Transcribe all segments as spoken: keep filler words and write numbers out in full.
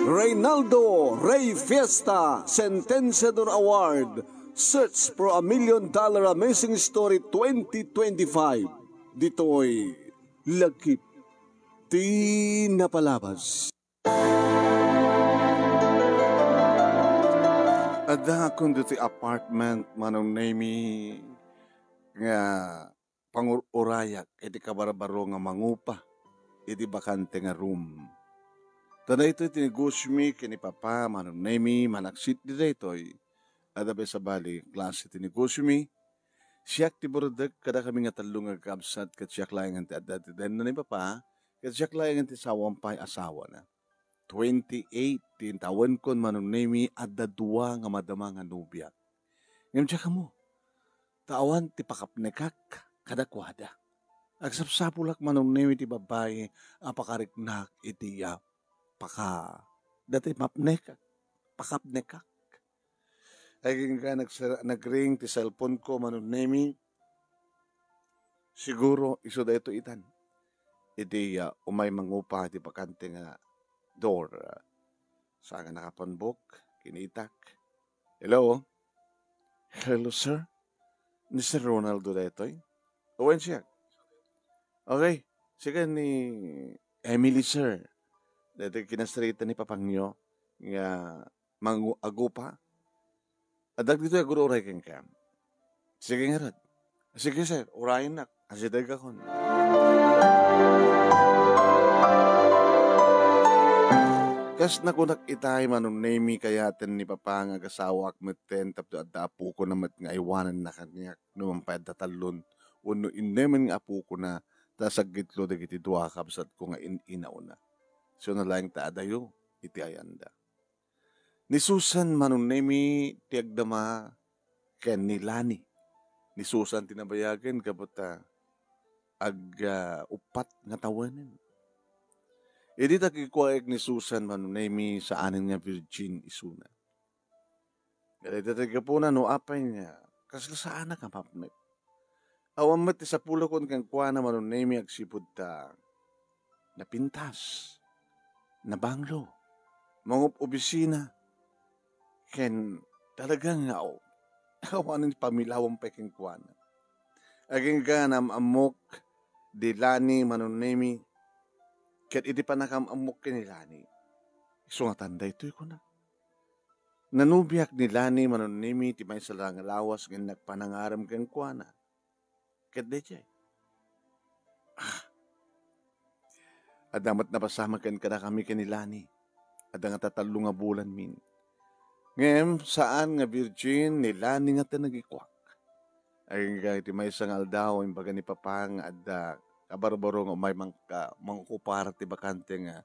Reynaldo Rey Fiesta Sentenciador Award, Search for a Million Dollar Amazing Story twenty twenty-five. Ditoy Lagip ti Napalabas. Adda kundi ti apartment, Manong Nemi, nga pangur-urayak iti kabarbaro nga mangupa iti bakante nga room. Ta daytoy ti negosyomi ken ni Papa, Manong Nemi, manaksit di daytoy. Adda pay sabali klase ti negosyomi. Siak ti burdek, kadakami nga tallo nga kakabsat, ket siak laengen ti adda ti tenna ni Papa, ket siak laengen ti sawam pay asawana. Twenty-eight ti intawenkon, Manong Nemi, adda dua nga madama nga nobiak. Ngem diak ammo, ta awan ti pakapnekak kadakuada. Agsapsapulak, Manong Nemi, ti babbai a pakariknak iti, ah, paka-, dati mapnekak, pakapnekak. Agingga nagsa-, nagring ti cellphone ko, Manong Nemi. Siguro isu daytoy itan. Iti, ah, umay mangupa iti bakante nga door. Saan nga nakapanbok, kinitak. Hello? Hello, sir? Ni Sir Ronaldo daytoy? Wen siak. Okay. Sige, ni Emily, sir. Daytoy kinasarita ni Papangyo nga mangu-, agupa. Adda ditoy agur-uray kenka. Sige ngarud. Sige, sir, urayennak. Asidegakon. Kas nakunak itay, Manong Nemi, kayaten ni Papa nga agasawak metten tapno adda apokona met nga aywananna kaniak no man pay adda tallon wenno innemen nga apokona, ta saggitlo dagiti dua a kabsatko nga in-inawna. Isu laeng ta adayo iti ayanda. Ni Susan, Manong Nemi, ti agdama ken ni Lani. Ni Susan ti nabayagen gapu ta ag-, ah, uppat nga tawenen. Idi dagikuaek ni Susan, Manong Nemi, saanen nga virgin isuna. Dayta ti gapuna no apay nga kasla saanak a mapnek. Awan met ti sapulokon kenkuana, Manong Nemi, agsipud ta napintas, nabanglo, mangup-obisina, ken talaga nga aw-, awanen pamilawan pay kenkuana. Agingga naam-ammok di Lani, Manong Nemi, ket iti pannakaam-ammok ken ni Lani, isu ngatan daytoy kuna. Nanobiak ni Lani, Manong Nemi, ti maysa la nga lawas nga innak panangarem kenkuana. Ket daydiay. Ah. Adda met napasamak ken kadakami ken ni Lani. Adda nga tatallo nga bulanmin. Ngem saan nga virgin ni Lani nga ti nagikuak. Agingga iti maysa nga aldaw, imbaga ni Papa nga adda kabarbaro nga umay mangka-, mangokupar ti bakante nga,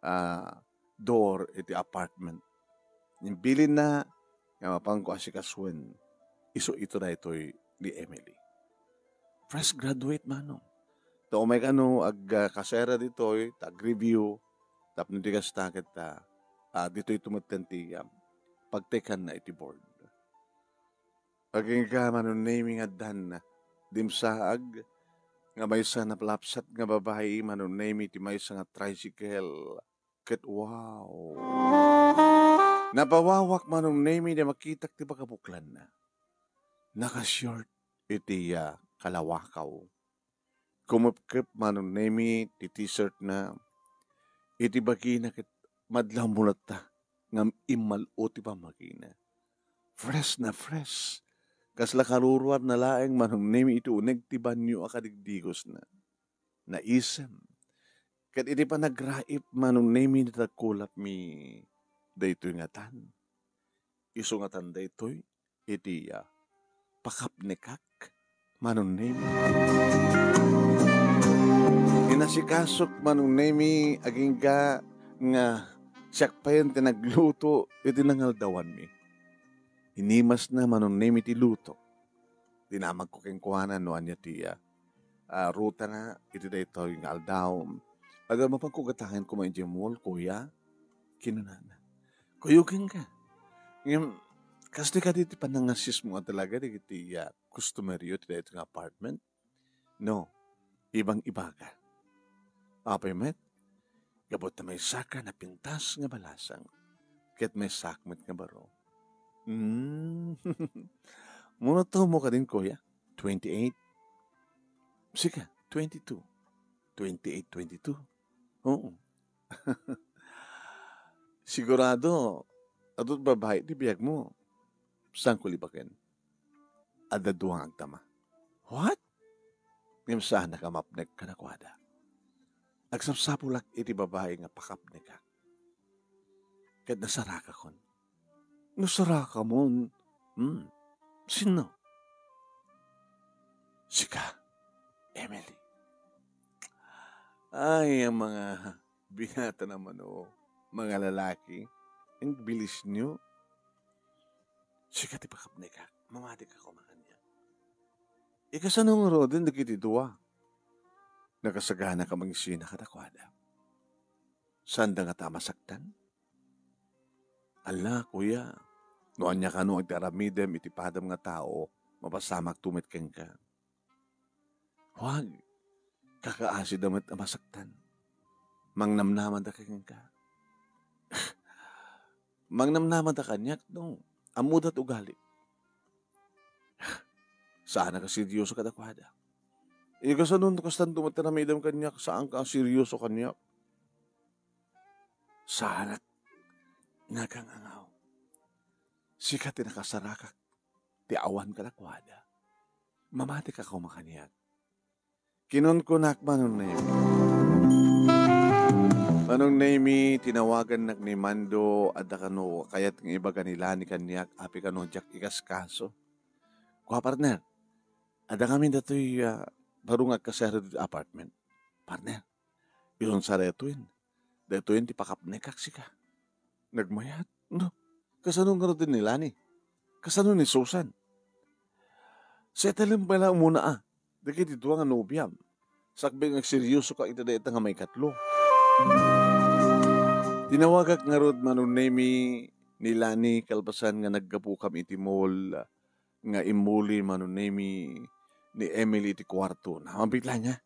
ah, door iti apartment. Imbilinna nga mapanko asikasuen isu ito daytoy ni Emily. Fresh graduate, manong. Ta umay kano ag-, ah, kasera ditoy, ta ag-review, tapno di kasta ket, ah, ah, ditoy tumetten ti, ah, pagtekanna iti board. Agingga, Manong Nemi, nga addan dimsaag nga maysa napalapsat nga babai, Manong Nemi, ti maysa nga tricycle. Ket wow! Napawawak, Manong Nemi, nga makitak ti pakabuklanna. Naka-short iti, ah, kalawakaw. Kumepkep, Manong Nemi, ti t-shirtna iti bagina ket madlaw mo latta ngem immal-o ti pammagina. Fresh na fresh. Kasla karuruarna laeng, Manong Nemi, iti uneg ti banio a kadigdigosna. Naisem. Ket iti panagraip, Manong Nemi, nadagkulapmi daytoy ngatan. Isu ngatan daytoy iti, ah, pakapnekak, Manong Nemi. Inasikasok, Manong Nemi, agingga nga siak payen ti nagluto iti nangaldawanmi. Inimasna, Manong Nemi, ti luto. Dinamagko kenkuana no ania ti, ah, ah, rutana iti daytoy nga aldaw. Adda mapanko gatangen koma idiay mall, kuya? Kinunana. Kuyogenka. Ngem, kastoy kadi ti panangasismo a talaga dagiti, ah, customeryo iti daytoy nga apartment? No, ibang-ibaga. Apay met? Gapu ta maysaka napintas nga balasang, ket maysak met nga baro. Hmm. Mano to mo kadin, kuya? Twenty-eight? Sika, twenty-two. Twenty-eight, twenty-two. Oo. Sigurado, adut babae ti biag mo. Saan ko libaken? Adda dua nga agtama. What? Ngem saanak a mapnek kadakuada. Agsapsapulak iti babae nga pakapnekak. Ket nasarakakon. Nasarakamon? Hmm. Sino? Sika, Emily. Ay, ang mga binata naman, oh. Mga lalaki, ang bilis nyo. Sika ti pakapnekak, mamatika ko makanya. Ikasano nga ruden dagiti dua? Nakasagana ka mangisina kadakuada. Saan da nga ta masaktan? Ala, kuya, no ania kano ti aramidem iti padam nga tao, mapasamak to met kenka. Huwag, kakaasi da met a masaktan. Mangnamnama da kenka. Mangnamnama da kaniak no ammo dat ugali. Saan ka seryoso kadakuada. Ikasano no kastan dumat aramidem kaniak, saan ka seryoso kaniak. Saanak nga agangaw. Sika ti nakasarakak ti awan kadakuada. Mamatika ko makaniak. Kinunkunak, Manong Nemi. Manong Nemi, tinawagannak ni Mando, adda kano kayat nga ibaga ni Lani kaniak, api kano diak ikaskaso. Kua, partner, adda kami datoy, ah, baro nga agkasero ditoy apartment. Partner, isunsa daytoyen. Daytoyen ti pakapnekak sika. Nagmayat? No. Kasano ngarud ni Lani? Kasano ni Susan? Settlem pay la umuna, ah. Dagiti dua nga nobiam. Sakbay nga agseryosoka iti dayta nga maikatlo. Tinawagak ngarud, Manong Nemi, ni Lani kalpasan nga naggapukam iti mall nga immuli, Manong Nemi, ni Emily iti kuartona. Mabiit la ania?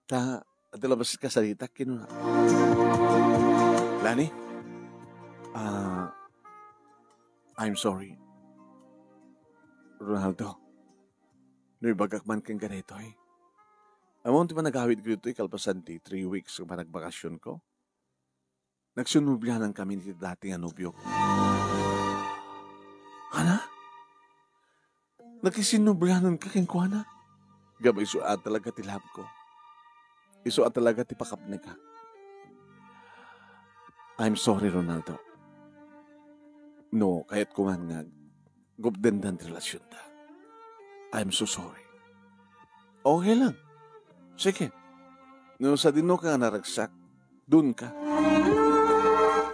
Ta, adda laeng kasarita, kinuna. Lani? Ah, I'm sorry. Ronaldo, no ibagak man kenka daytoy. Ammom ti panagawidko ditoy kalpasan ti three weeks nga panagbakasionko? Nagsinnobianan kami iti dati nga nobiok. Ana? Nakisinnobianan ka kenkuana? Ngem isu a talaga ti love ko. Isu a talaga ti pakapneka. I'm sorry, Ronaldo. No, kayatko man nga gupdenda ti relasionta. I'm so sorry. Okay lang. Sige. No sadinoka nga naragsak, dunka.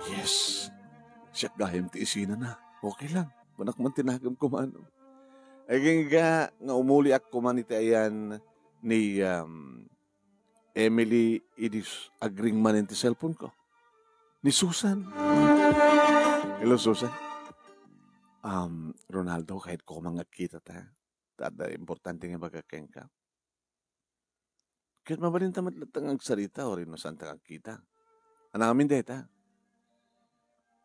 Yes. Siak gayam ti isinana. Okay lang. Kunak man ti nakemko, manong. Agingga nga umuliak kuman iti ayan ni, um, Emily idi s-, agring manen ti cellphone ko. Ni Susan. Hello, Susan. Um, Ronaldo, kayatko man nga agkitata. Ta adda importante nga ibagak kenka. Ket mabalinta met latta nga agsarita, uray no saanta nga agkita. Ania ngamin dayta?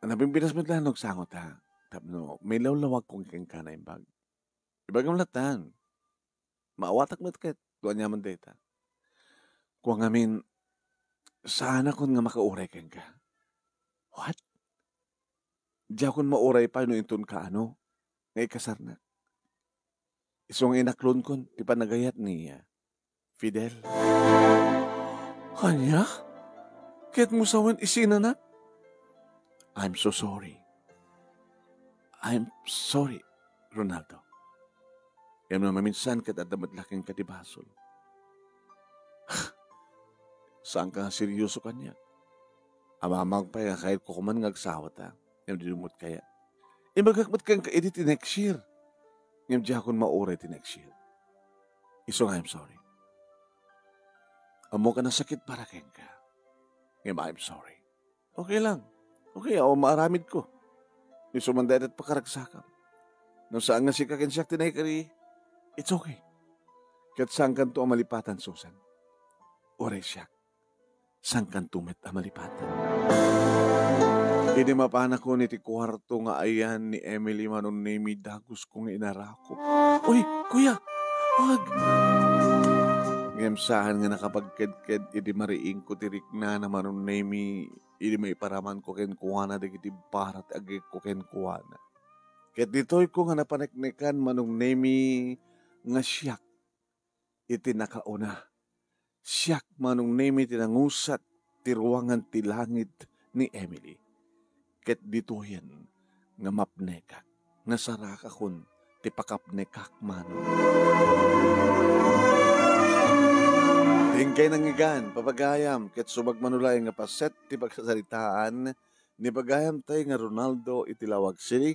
Nabimbinas met la no agsangota. Tapno mailawlawagko kenka, naimbag. Ibagam lattan. Maawatak met ket no aniaman dayta. Kua ngamin, saanakon nga makauray kenka. What? Diakon mauray pay no inton kaano nga ikasarnak. Isu nga inaklonkon ti panagayat ni, ah, Fidel. Ania? Kayatmo sawen isinana? I'm so sorry. I'm sorry, Ronaldo. Ngem no maminsan ket adda met la kenka ti basol. Saanka nga seryoso kaniak. Amamag pay nga kayatko koman nga agsawata, ngem dimo met kayat. Ibagak met kenka idi ti next year. Ngem diakon mauray ti next year. Isu nga I'm sorry. Ammok a nasakit para kenka. Ngem I'm sorry. Okay lang. Okay, awan maaramidko. Isu man dayta ti pakaragsakam. No saan nga sika ken siak ti naikari, it's okay. Ket saankanto a malipatan, Susan. Uray siak. Saankanto met a malipaten. Idi mapanakon iti kuarto nga ayan ni Emily, Manong Nemy, dagusko nga inarakop. "Uy, kuya! Wag!" Ngem saan nga nakapagkedked idi mariingko ti riknana, Manong Nemy, idi maiparamanko kenkuana dagiti bara ti agekko kenkuana. Ket ditoyko nga napaneknekan, Manong Nemy, nga siak iti nakauna. Siak, Manong Nemy, ti nangusat ti ruangan ti langit ni Emily. Ket ditoyen nga mapnekak, nasarakakon ti pakapnekak, Manong. Inkay nangngegan, papagayam, ket subag manulay nga paset ti pagsasaritaan ni bagayam tay nga Ronaldo iti Laoag City.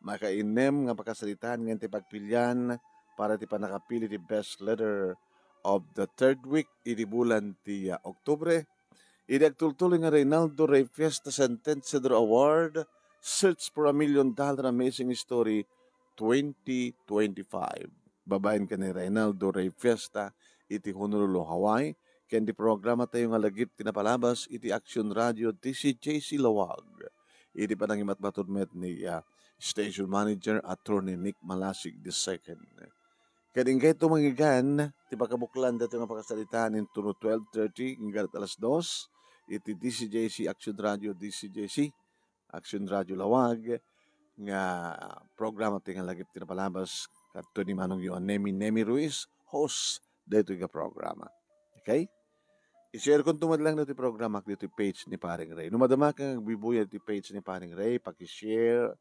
Makainnem nga pakasaritaan nga ti pagpilian para ti pannakapili ti best letter of the third week idi bulan ti, ah, Oktubre. Idi agtultuloy nga Reynaldo Rey Fiesta Centennial Award, Search for a Million Dollar Amazing Story twenty twenty-five. Babaen ken ni Reynaldo Rey Fiesta iti Honolulu, Hawaii, ken ti programa tayo nga lagip ti napalabas iti Action Radio D C J C Laoag. Iti panangimatmatud met ni, ah, Station Manager Attorney Nick Malasig the second. Ket inkay tumanggigan ti pakabuklan daytoy nga pakasaritaan intono twelve thirty hanggang alas dos iti D C J C Action Radio, D C J C Action Radio Laoag, nga programa ti nga lagip ti napalabas kadto ni Manong Yohan Nemy, Nemy Ruiz, host daytoy nga programa. Okay? I-share kon tumadlang daytoy programa ditoy page ni Paring Ray. No madama ka nga agbuybuyag ti page ni Paring Ray, paki-share,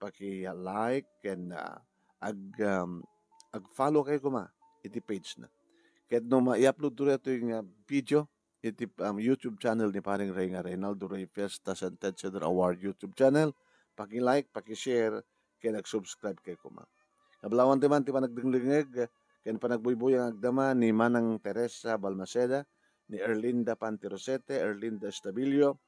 paki-like, and, ah, ag, um, ag-follow kayo kuma iti page na. Ket no ma-i-upload to daytoy nga video iti, um, YouTube channel ni Paring Ray nga Reynaldo Rey Fiesta Centennial Award YouTube channel, paki-like, paki-share, ken ag-subscribe kayo kuma. Kablawan ti man ti panagdengdengngeg ken panagbuybuyag nga agdama ni Manang Teresa Balmaceda, ni Erlinda Pantirosete, Erlinda Estabillo,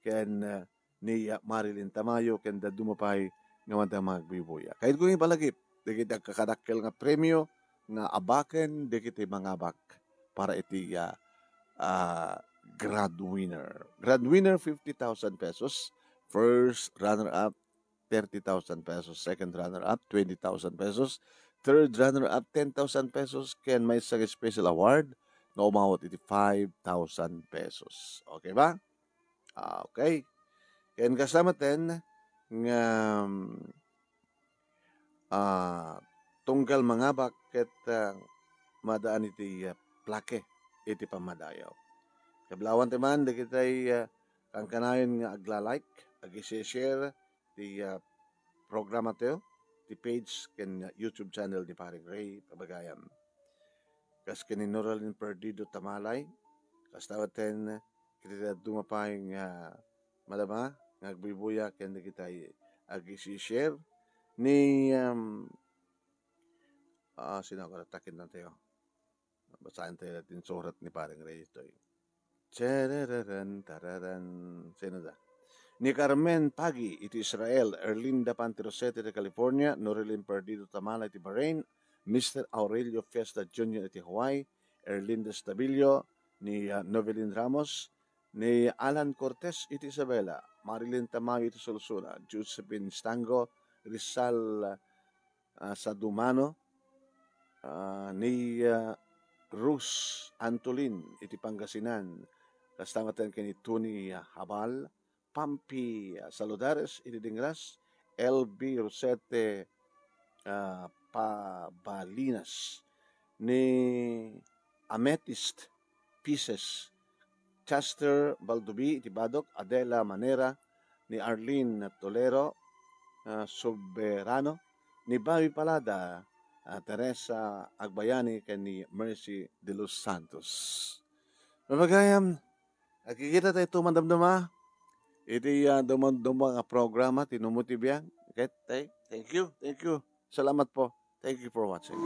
ken, uh, ni, uh, Marilyn Tamayo, ken dadduma pay nga madama nga agbuybuyag. Kayatko nga ipalagip dagiti agkakadakkel nga premio nga abaken dagiti mangabak para iti, uh, uh, grand winner. Grand winner, fifty thousand pesos. First runner-up, thirty thousand pesos. Second runner-up, twenty thousand pesos. Third runner-up, ten thousand pesos. Ken maysa nga special award nga umawat iti five thousand pesos. Okay ba? Ah, okay. Ken kasta met nga, ah, tunggal mangabak ket, ah, maadaan iti, ah, plake iti pammadayaw. Kablawan ti man dagiti, ah, kankanayon nga agla-like, ag-share ti, ah, programa tayo, ti page ken YouTube channel ni Paring Ray Pabagayan. Kas ken ni Noralyn Perdido Tamalay, kasta met ken iti dadduma pay nga madama nga agbuybuyag ken dagiti ag-share ni, um, ah, sino nga takin na tayo? Basaen tayo ti insurat ni Paring Ray ditoy. Charararán, tararán. Sino da? Ni Carmen Pagi iti Israel, Erlinda Pantirosete iti California, Norilyn Perdido Tamala iti Bahrain, Mister Aurelio Fiesta Junior iti Hawaii, Erlinda Stabillo, ni, ah, Novelyn Ramos, ni Alan Cortez iti Isabela, Marilyn Tamayo iti Solsona, Josephine Stango, Rizal, ah, Sadumano, ah, ni, ah, Rus Antolin iti Pangasinan, kasta met ken ni Tony, ah, Habal, Pampi, ah, Saludares iti Dingras, L B Rosete, ah, Pabalinas, ni Amethyst Pieces, Chester Baldubi iti Badoc, Adela Manera, ni Arlene Tolero, ah, Soberano, ni Bobby Palada, ah, Teresa Agbayani, ken ni Mercy de los Santos. Pabagayam, agkikita tayo madamdama iti, ah, dumduma nga programa ti Numo ti Biag. Okay, tay-, thank you, thank you. Salamat po. Thank you for watching.